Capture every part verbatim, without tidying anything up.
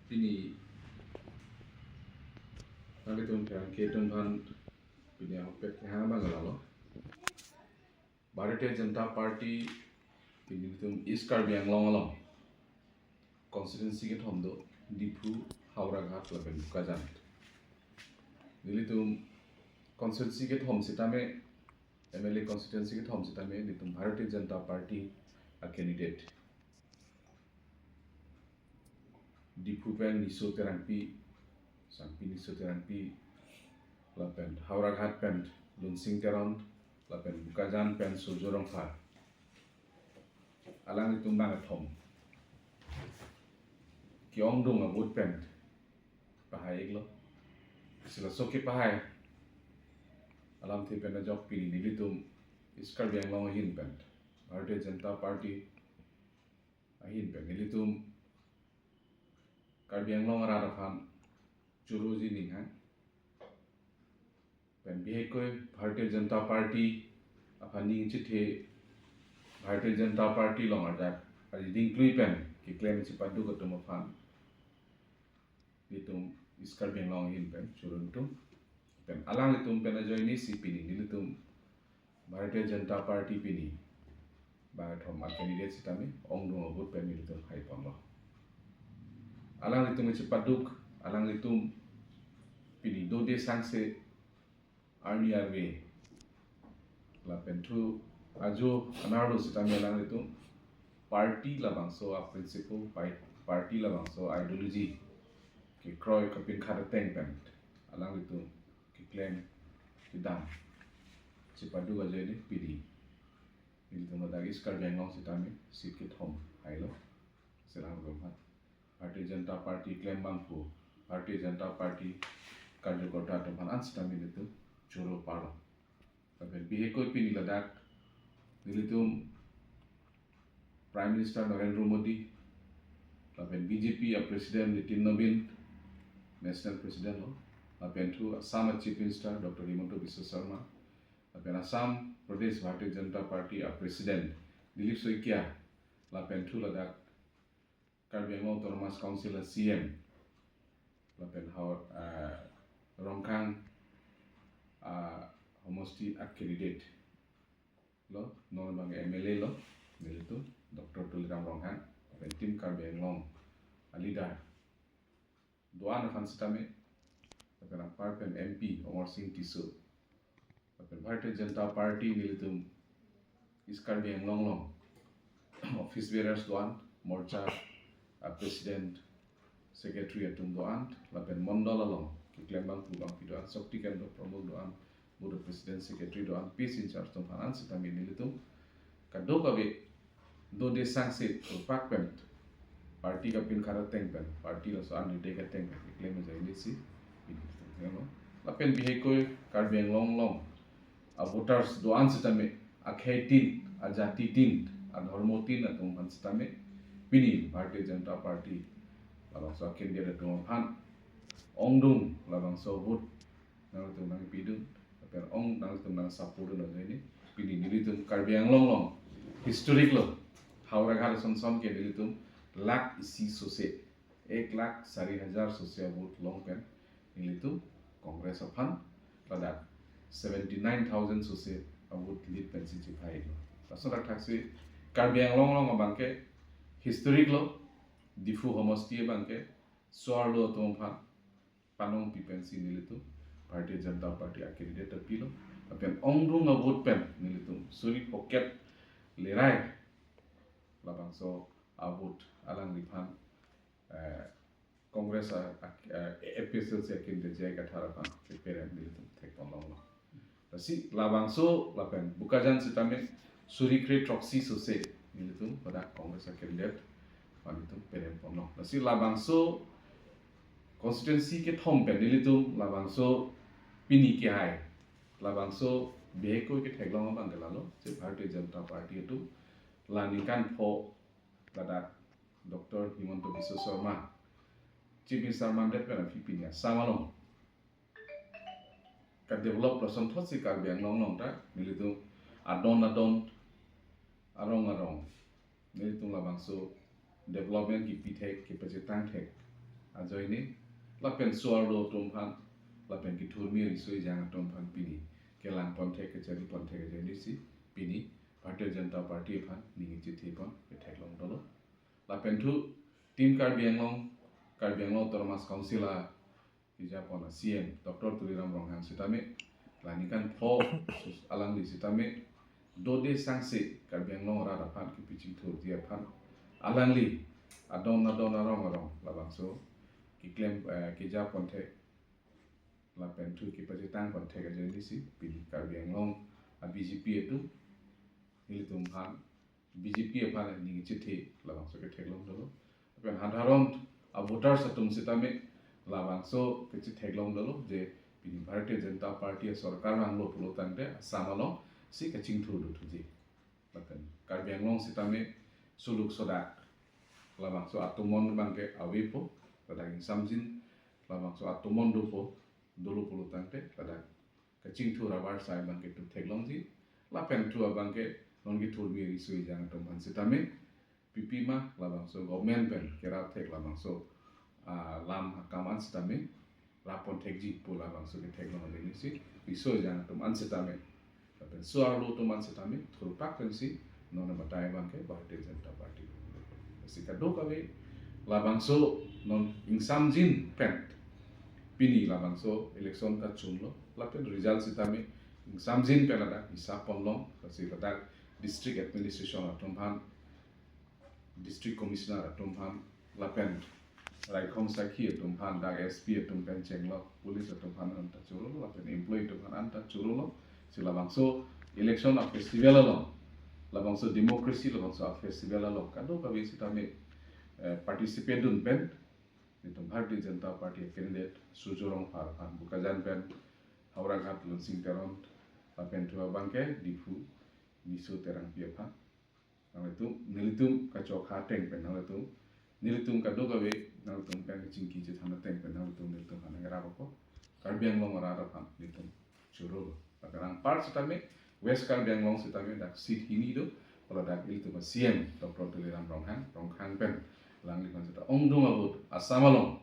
Pini nanglitum pherangke atum aphan pini ahokpet kehang abang lalo. Bharatiya Janata Party pini nelitum East Karbi Anglong along constituency kethom do, Diphu, Howraghat lapen Bokajan. Nelitum constituency kethom sitame, M L A constituency kethom sitame nelitum Bharatiya Janata Party a candidate. Diphu pen Niso Terangpi, Sangpi Niso Terangpi, lapen Howraghat pen Lunsing Teron, lapen Bokajan pen Surjo Rongphar. Alanglitum bang kethom ke-ongdung a-vote pen pahai-iklo. Sila so kepahai alamthe pen ajok pini nelitum East Karbi Anglong ahin pen, Bharatiya Janata Party ahin pen nelitum Karbi Anglong arat aphan choroji ninghang. Pen biheikoi Bharatiya Janata Party aphan ning chethe, Bharatiya Janata Party along ajak ariding klui pen keklem chepaduk atum aphan nelitum East Karbi Anglong ahin pen choro nelitum. Pen alanglitum pen ajoine si pini nelitum Bharatiya Janata Party pini bang kethom a candidate sitame ongdung a-vote pen nelitum haiponlo. Alanglitum chepaduk, alanglitum pini dode sangse arni arve lapen thu ajo anerlo sitame alanglitum party labangso a-principle, pai-, party labangso ideology kekroi kapinkhat ateng pen alanglitum keklem kedam chepaduk ajoine pini nelitum ladak East Karbi Anglong sitame seat kethom hailo. Selang rumhat Bharatiya Janata Party klembangpo, Bharatiya Janata Party karjokorta atum aphan an sitame nelitum choro parlo. Lapen biheikoi pini ladak nelitum Prime Minister Narendra Modi, lapen B J P a-President Nitin Nabin, National President lo, lapen thu Assam a-Chief Minister Doctor Himanta Biswa Sarma, lapen Assam Pradesh Bharatiya Janata Party a-President Dilip Saikia, lapen thu ladak Karbi Anglong Autonomous Council a-C M, lapen Howraghat, ah, Rongkhang, ah, homosti a-candidate lo, non bang M L A lo, nelitum Doctor Tuliram Ronghang, lapen Team Karbi Anglong a-leader do-an aphan sitame, lapen anpar pen M P Amarsing Tisso, lapen Bharatiya Janata Party nelitum East Karbi Anglong along office bearers do-an, morcha a-president, secretary atum do-an, lapen mondol along keklembangpo bangpi do-an, Shakti Kendra Pramukh do-an, Booth a-president, secretary do-an, peace in charge atum aphan an sitame nelitum kadokave dode sangse thurpak pen, party kapinkhat ateng pen, party laso an ridek ateng pen keklem ajoine si pini nelitum helo. Lapen biheikoi Karbi Anglong along a-voters do-an sitame, akhei tin, ajati tin, adhormo tin atum aphan sitame pini Bharatiya Janata Party labangso a-candidate atum aphan ongdung labangso vote nangtum nangpidun, lapen ong nangtum nangsupport dun ajoine pini nelitum Karbi Anglong along historic lo, Howraghat ason son ke nelitum lakh isi sose, ek lakh sari hajar sose a-vote long pen nelitum Congress aphan ladak seventy nine thousand sose a-vote lead pensi chephailo. Lason thakthaksi Karbi Anglong along abangke historic lo, Diphu homosti abangke so-arlo atum aphan panongpi pensi nelitum Bharatiya Janata Party a-candidate apilo. Lapen ongdung a-vote pen nelitum suri phokep lerai labangso a-vote alangliphan, eh, Congress a, a, eh, A P H L C a-candidate J I Kathar aphan keperem nelitum thekponlonglo. Lasi labangso lapen Bokajan sitame suri kre throksi sose nelitum pada Congress a-candidate aphan nelitum peremponlo. Lasi labangso constituency kethom pen nelitum labangso pini kehai, labangso biheikoi ketheklong abang ke lalo, je Bharatiya Janata Party atum la ningkan pho ladak Doctor Himanta Biswa Sarma Chief Minister mandet pen aphi pini Assam along ka-develop lason thotsi Karbi Anglong along ta nelitum adon adon, arong arong nelitum labangso development kipi thek, kipachetang thek ajoine, lapen so-arlo atum aphan, lapen kethurmi riso-ejang atum aphan pini kelang ponthek, kachari ponthek ajoine si pini Bharatiya Janata Party aphan ning chethe pon ketheklong dolo. Lapen thu Team Karbi Anglong, Karbi Anglong Autonomous Council a kejapon a C E M Doctor Tuliram Ronghang sitame, la ningkan pho sus alangli sitame, dode sangse Karbi Anglong arat aphan kepachingthurji aphan, alangli adon adon arong arong labangso keklem, eh, kejapon thek, lapen thu kepachetang ponthek ajoine si pini Karbi Anglong a B J P atum, nelitum aphan B J P aphan ning chethe labangso ketheklong dolo. Lapen sadharon a voters atum sitame labangso kechetheklong dolo je pini Bharatiya Janata Party a sorkar vanglo pulo tangte Assam along si kachingthur do thuji. Lapen Karbi Anglong sitame suluk sodak labangso atomon abangke avepo, ladak ingsamjin labangso atomon dopo, dolo pulo tangte ladak kachingthur abar sai abangke thu theklongji. Lapen thu abangke non kethurmi riso-ejang atum aphan sitame, pipima labangso government pen kerap thek labangso, ah, lam akam an sitame rap ponthekji pu labangso ketheklong ajoine si riso-ejang atum an sitame, lapen so-arlo atum an sitame thurpak pensi non abatai abangke Bharatiya Janata Party. Si kadokave labangso non ingsamjin pen pini labangso election kachunlo, lapen result sitame ingsamjin pen ladak hisap ponlong, lasi ladak district administration atum aphan, district commissioner atum aphan, lapen raikom sakhi atum aphan, dak S P atum pen chenglok, police atum aphan anta churolo, lapen employee atum aphan anta churolo. Si labangso election a festival along, labangso democracy labangso a festival along kadokave sitame, eh, participate dun pen nelitum Bharatiya Janata Party candidate Surjya Rongphar aphan, Bokajan pen Howraghat Lunsing Teron, lapen thu abangke Diphu Niso Terangpi aphan, nanglitum, nelitum kachokha ateng pen nanglitum, nelitum kadokave nanglitum pen kachingki chethan ateng pen nanglitum nelitum aphan nangkerap apot, Karbi Anglong arat aphan nelitum churolo. Lapen anpar sitame West Karbi Anglong sitame dak seat hini do, pu ladak ilitum a C E M Doctor Tuliram Ronghang, Ronghang pen alangliphan sita ongdung a vote Assam along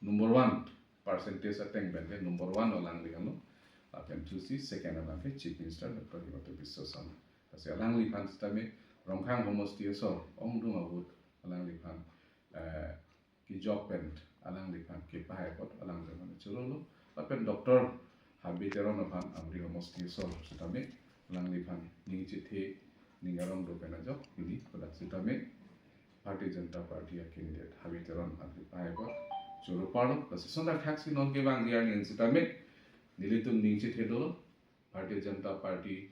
number one percentage ateng pen ke number one alangli kano. Lapen thusi second abangke Chief Minister Doctor Himanta Biswa Sarma. Lasi alangliphan sitame Ronghang homosti asor ongdung a vote alangliphan, eh, kejok pen alangliphan kepahai apot alangliphan churolo. Lapen Doctor Habe Teron aphan Amri homosti asor sitame alangliphan ning chethe, ning arong do pen ajok pini ladak sitame Bharatiya Janata Party a candidate Habe Teron aphan kepahai apot choro parlo. Lasi sontak thaksi non kevangji arni an sitame nelitum ning chethe dolo, Bharatiya Janata Party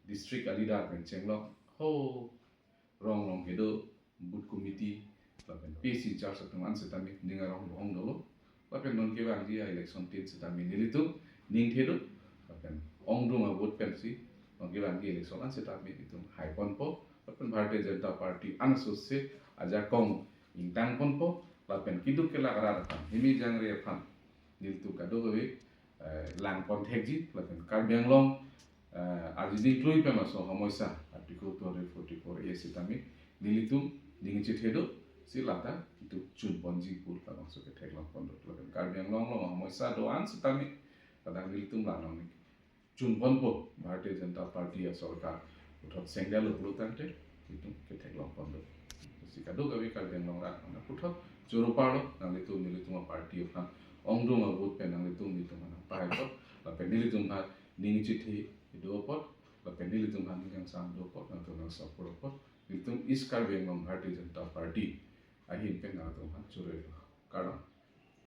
district a leader pen chenglok ho rong rong kedo, booth committee lapen P C in-charge atum an sitame ning arong bohong dolo. Lapen non kevangji a election tin sitame nelitum ning the do, lapen ongdung a vote pensi non kevangji election an sitame nelitum hai ponpo. Lapen Bharatiya Janata Party an sose ajakong ingtang ponpo, lapen keduk kelak arat aphan, himi jangre aphan nelitum kadokave, eh, lang ponthekji, lapen Karbi Anglong, eh, arjiding klui pen laso homoisa Article two hundred forty-four A sitame nelitum ning chethe do, si ladak itum chun ponji pu labangso ketheklong pon do. Lapen Karbi Anglong along homoisa do an sitame ladak nelitum la nangning chun ponpo, Bharatiya Janata Party a sorkar puthot sengdetlo pulo tangte itum ketheklong pon do. Si kadokave Karbi Anglong arat aphan puthot choro parlo, nanglitum nelitum a party aphan ongdung a vote pen nanglitum nelitum aphan pahai apot, lapen nelitum aphan ning chethe do apot, lapen nelitum aphan ning kangsam do apot, nangtum nang support apot, nelitum East Karbi Anglong Bharatiya Janata Party ahin pen nangtum aphan choro lo. Kardom.